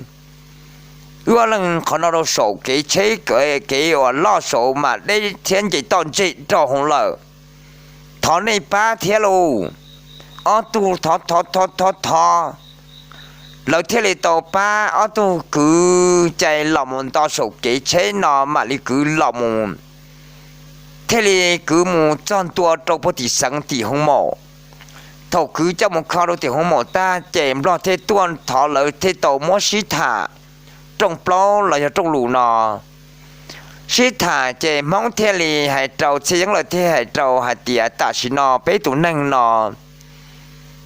wb ob leeg qhov no rau saum kev tsheb, kev uas loj saud mas deb thiab nce toj ntseg rau hauv lawm. Thov nej pab thiab lauj. Ob tug thov thov thov thov thov, lawv thiaj li tau pab ob tug kwv cai los mus nto saum kev tsheb no mam li kwv los mus, thiaj li kwv mus txog ntua rau puag tim xeev tim hoo maum. Thaum kwv coj mus kho rau tim hoo maum tag ces nplog thiaj tuaj thov lawv thiaj tau muab sib tham rooj plaub los yog rooj lus no. Sib tham ces hmoob thiaj li hais rau, Txhiaj Yeeb lawv thiaj hais rau hais tias, Tam sim no peb tus neeg no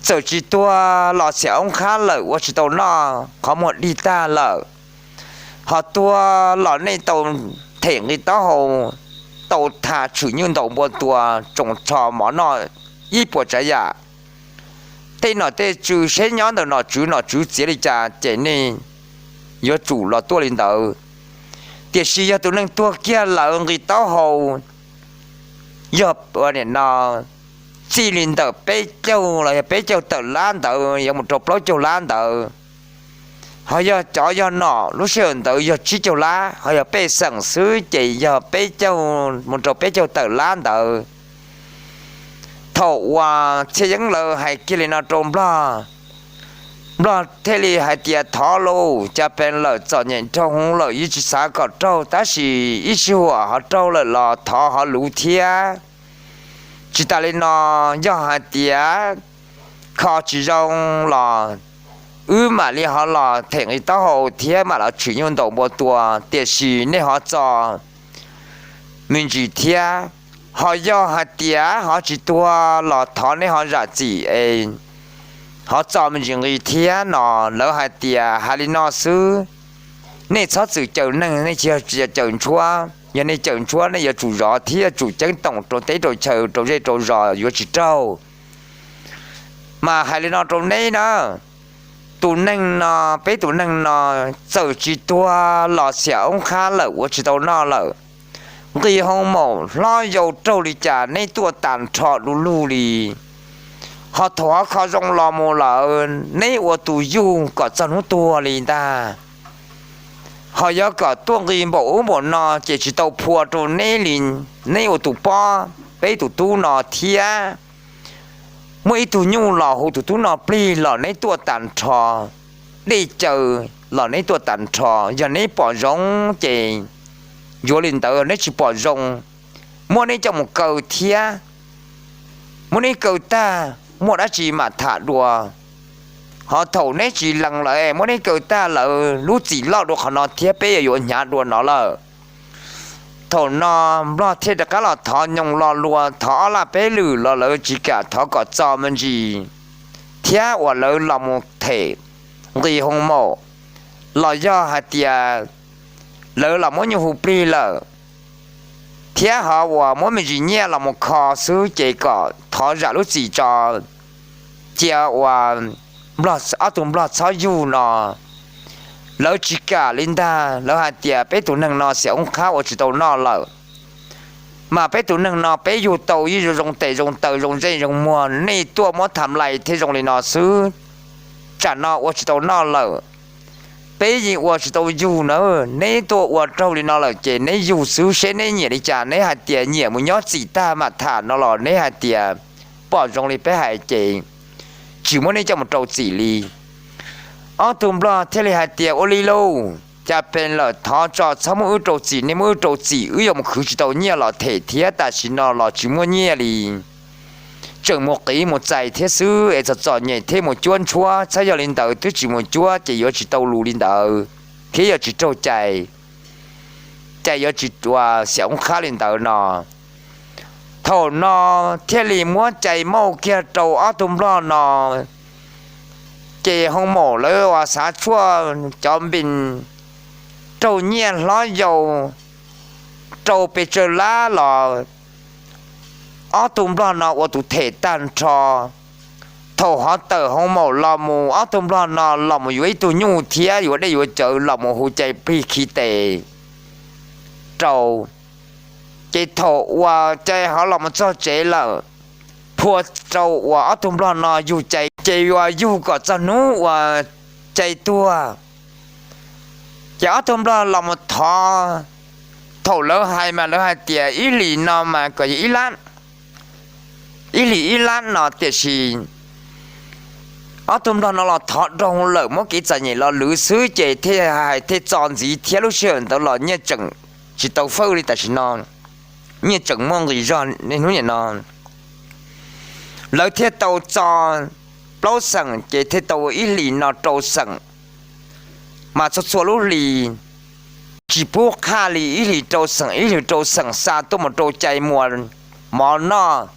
txawm tsis tuag los xiam oob qhab lawm, ua tsis tau noj, qhov muag dig tag lawm, ho tuag los nej tau them nqi taub hau, tau tham tshwm nyuj ntaus npua tua, tsoos tsho mov noj ib puas tsav yam. Tej nom tej tswv seb nyob ntawm nom tswv, nom tswv txiav li cas ces nej yuav tsum los tuaj li ntawd. Tiam sis yog tus neeg tuag kiag lawm nqi taub hau yog nim no txij li ntawm peb caug los yog peb caug tawm lab ntawd yuav mus rau plaub caug lab ntawd. Ho yog cov yog nom lub sij hawm ntawd yog tsib caug lab, ho yog pej xeem xwb ces yog peb caug mus rau peb caug tawm lab ntawd. Thaum uas Txhiaj Yeeb lawv hais kiag li no rau nplog, nplog thiaj li hais tias, Thov lauj, cas pes lawm, txom nyem raug hwv lawm, yeej tsis xav kom raug, tab sis ib sij huam ho raug lawm los thov ho luv thiab. Tsis tas li no, yog hais tias kho tsis zoo los wb mam li ho los them nqi taub hau thiab mam los tshwm nyuj ntaus npua tua, tiam sis nej ho txo me ntsis thiab. Ho yog hais tias ho tsis tuag los thov nej ho zam txim es ho txo me ntsis nqi thiab no. Lawv hais tias, Hais li no xwb, nej txhob txwm cawm neeg, nej tsis yog cawm ntshuab. Yog nej cawm ntshuab nej yuav tsum zov thiab yuav tsum ceeb toom rau teb rau chaw rau zej rau zos yuav tsis raug. Mas hais li no rau neb na, tus neeg no, peb tus neeg no txawm tsis tuag los xiam oob qhab lawm, ua tsis tau noj lawm, nqis hoo maum hlob yau raug li cas neb tuaj tas nrho du lug li. Ho thaum ho kho zoo los mus lawm neb ua tus yug kom txog hnub tuag li ntag. Ho yog kom tuaj nqis npaum ub npaum no ces tsis tau phua rau neb li. Neb ua tus pob peb tus tub no thiab, muaj ib tug nyuj los hu tus tub no plig los neb tuaj tas nrho, dej caw los neb tuaj tas nrho. Yog neb pom zoo ces yuav li ntawd, neb tsis pom zoo, muab neb coj mus kaw thiab. Muab neb kaw tag, muaj dab tsi mam tham dua. Ho thaum neb tsis lees lawm, muab neb kaw tag lawm, lub txim loj dua qhov no thiab, peb yuav yuav hnyav dua no lawm. Thaum no nplog thiaj rov qab los thov nyoos lo lus, thov ob laj peb lwm los lawv tsis kam, thov kom txo me ntsis, thiab uas lawv los mus them nqis hoo maum, los yog hais tias lawv los muab nyuj hu plig lawm, thiab ho uas muab me ntsis nyiaj los mus kho xwb ces kom thov zam lub txim tso, cia uas ob tug nplog txhob yug no. Lawv tsis kam li ntag, lawv hais tias peb tus neeg no xiam oob qhab ua tsis tau noj lawm. Mas peb tus neeg no peb yug tau yeej zoo zoo tes zoo taw zoo zej zoo muag, nej tuaj muab tham lais thiaj zoo li no xwb. Tsam no ua tsis tau noj lawm, peb yeej ua tsis tau yug na. Neb tuaj ua raug li no lawm ces neb yug xwb, seb neb nyiam li cas, neb hais tias nyiam mus nyob txim tag mam tham no los neb hais tias pom zoo li peb hais ces tsis muab neb coj mus rau txim li. Ob tug nplog thiaj li hais tias, Ua li lauj, cas pes lawm, thov tso txhob muab wb rau txim, nej muab wb rau txim wb yuav mus khwv tsis tau nyiaj los them thiab, tam sim no los tsis muaj nyiaj li. tseem mus qiv mus txais thiab xwb es txom txom nyem thiab mus cuab ntshuab, txhob yog li ntawd twb tsis mus cuab ces yuav tsis tau lus li ntawd thiab yuav tsis raug cai, cai yuav tsis ua xiam oob qhab li ntawd no. Thaum no thiaj li muab cai mauj kiag rau ob tug nplog no, ces hoo maum lawv uas xav tshuaj cov npis raug nyiaj hlob yau rau pes tsawg lab los ob tug nplog no ua tus them tag nrho. Thaum ho tawm hoo maum los mus ob tug nplog no los mus yuav ib tug nyuj thiab yuav dej yuav cawv los mus hu cai plig khi tes rau. Ces thaum uas cai ho los mus txog tsev lawm, phua rau uas ob tug nplog no yug cai, ces yuav yug kom txog hnub uas cai tuag. Ces ob tug nplog los mus thov, thaum lawv hais mas lawv hais tias ib hlis no mas kom yog ib lab, ib hlis ib lab no, tiam sis ob tug nplog no los thov dhau lawm muab kev txom nyem los lwv xwb ces thiaj hais thiaj txo ntxiv thiab lub sij hawm ntawd los nyiaj tseem tsis tau fawj li tam sim no, nyiaj tseem muaj nqis zog niaj hnub niam no. Lawv thiaj tau txo plaub xeem ces thiaj tau ua ib hlis no rau xeem, mas txhua txhua lub hlis tsis pub qhaj li ib hlis rau xeem ib hlis rau xeem xa tuaj mus rau cai muas mov noj,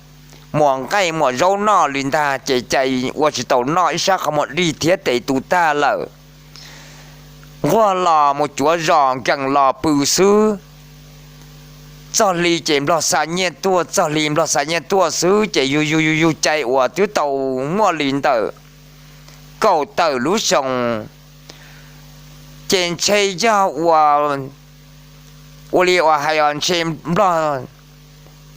muas nqaij muas zaub noj li ntag ces cai ua tsis tau noj ib sab qhov muag dig thiab tes tu tag lawm. Nquag los mus cuav zos nkees los pw xwb. Txog hli ces nplog xa nyiaj tuaj, txog hli nplog xa nyiaj tuaj xwb ces yug yug yug yug cai uas twb tau muaj li ntawm kaum tawm lub xyoo, ces ntshe yog ua, ua li uas hais os ntshe nplog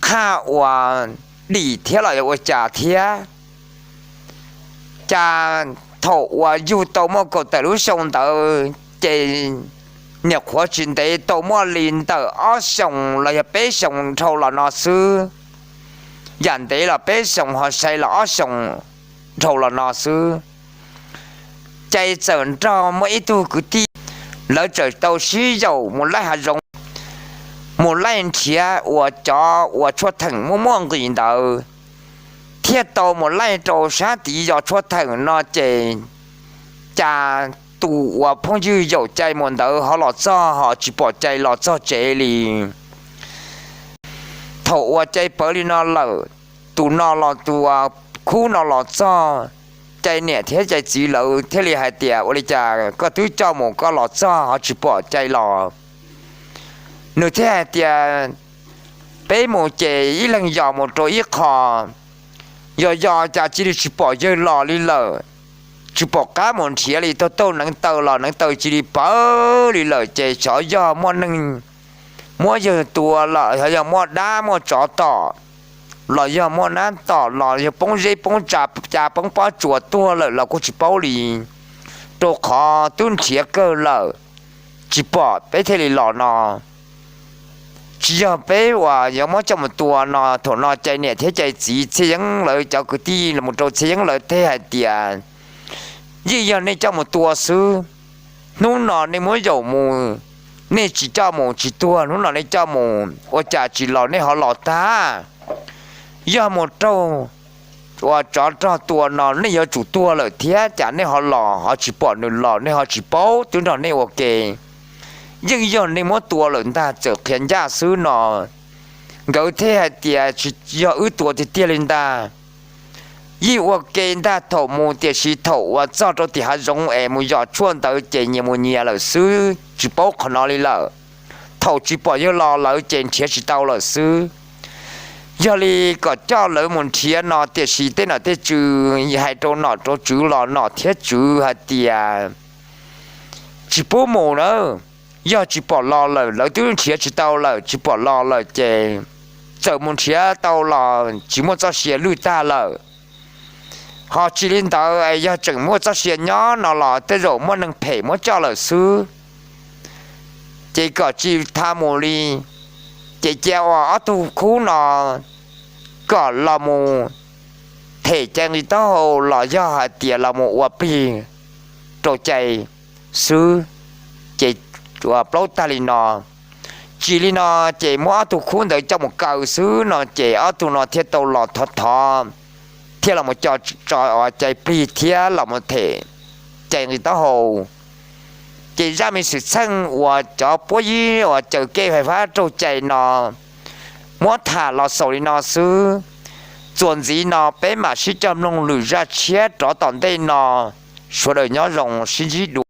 qhaj uas dim thiab los yog ua cas thiab. Cas thaum uas yug tau muaj kaum tawm lub xyoo ntawd ces niam qhuav tsis ntev tau muaj li ntawm ob xyoos los yog peb xyoos dhau los no xwb, yam ntev los peb xyoos ho sai los ob xyoos dhau los no xwb, cai txawm nrog muaj ib tug kwv tij, lawv txawm tau sib yaum mus laij hav zoov, mus laij nrhiav uas cov uas tshuaj theem muaj muaj nqis ntawd, thiaj tau mus laij rau sab tid yog tshuaj theem no ces cas tus uas phooj ywg yaum cai mus ntawd ho los txog ho tsis pom cai los txog tsev li. Thaum uas cai pawv li no lawm, tus no los tus khub no los txog, cai niam thiab cai txiv lawv thiaj li hais tias ua li cas koj twb coj mus koj los txog ho tsis pom cai los? Nws thiaj hais tias peb mus ces ib leeg yos mus rau ib qho, yog yog cas cia li tsis pom yawg los li lawm, tsis pom qab mus nrhiav li, tau tauj neev taw los neev taw cia li pawv li lawm ces xyov yog muaj neeg muab yawg tua lawm, xyov yog muaj dab muaj tsov tom los yog muaj nab tom los yog poob zeb poob tsa, cas poob pob tsuas tuag lawm los kuj tsis paub li, rau qhov twb nrhiav kawg lawm tsis pom peb thiaj li los no. Tsis yog peb uas yuav muab coj mus tua no, thaum no cai niam thiab cai txiv Txhiaj Yeeb lawv cov kwv tij los rau Txhiaj Yeeb lawv teb hais tias yeej yog nej coj mus tua xwb. Hnub no nej muab yaum mus, nej tsis coj mus tsis tuag, hnub no nej coj mus ua cas tsis los nej ho los tag. Yog mus raug uas tsov rog tua no nej yuav tsum tuag lawm thiab, cas nej ho los ho tsis pom nws los nej ho tsis paub twb nrog nej ua ke, yeej yog nej muab tua lawm ntag, txawm qhia ncaj xwb no. Nkawd thiaj hais tias tsis yog wb tua tiag tiag li ntag, yeej ua ke ntag thaum mus, tiam sis thaum uas txog rau tim hav zoov es mus yos tshuaj ntawd ces nyias mus nyias lawm xwb, tsis paub qhov no li lawm. Thaum tsis pom yawg los lawm ces nrhiav tsis tau lawm xwb. Yog li kom coj lawv mus nrhiav no, tiam sis tej nom tej tswv hais rau nom rau tswv los nom thiab tswv hais tias tsis pub mus nawb, yog tsis pom los lawm, lawv twb nrhiav tsis tau lawm, tsis pom los lawm ces txawm mus nrhiav tau los tsis muaj txoj sia lwj tag lawm. Ho tsis li ntawd, yog tseem muaj txoj sia nyob no los tej zaum muaj neeg phem muab coj lawm xwb. Ces kom tsis tha mus li, ces cia ua ob tug khub no kom los mus them cai nqi taub hau los yog hais tias los mus ua plig rau cai xwb. Ces ua plaub tag li no, tsis li no ces muab ob tug khub ntawd coj mus kaw xwb no ces ob tug no thiaj tau los thov thov thiaj los mus co tso cai plig thiab los mus them cai nqi taub hau. Ces zaj me xwm txheej uas cov puab yib uas caws kev fais fab raug cai no muab tham los xaus li no xwb. Txuas ntxiv no peb mam sib coj mloog lwm zaj tshiab rov tom ntej no. Sawv daws nyob zoo, sib ntsib dua.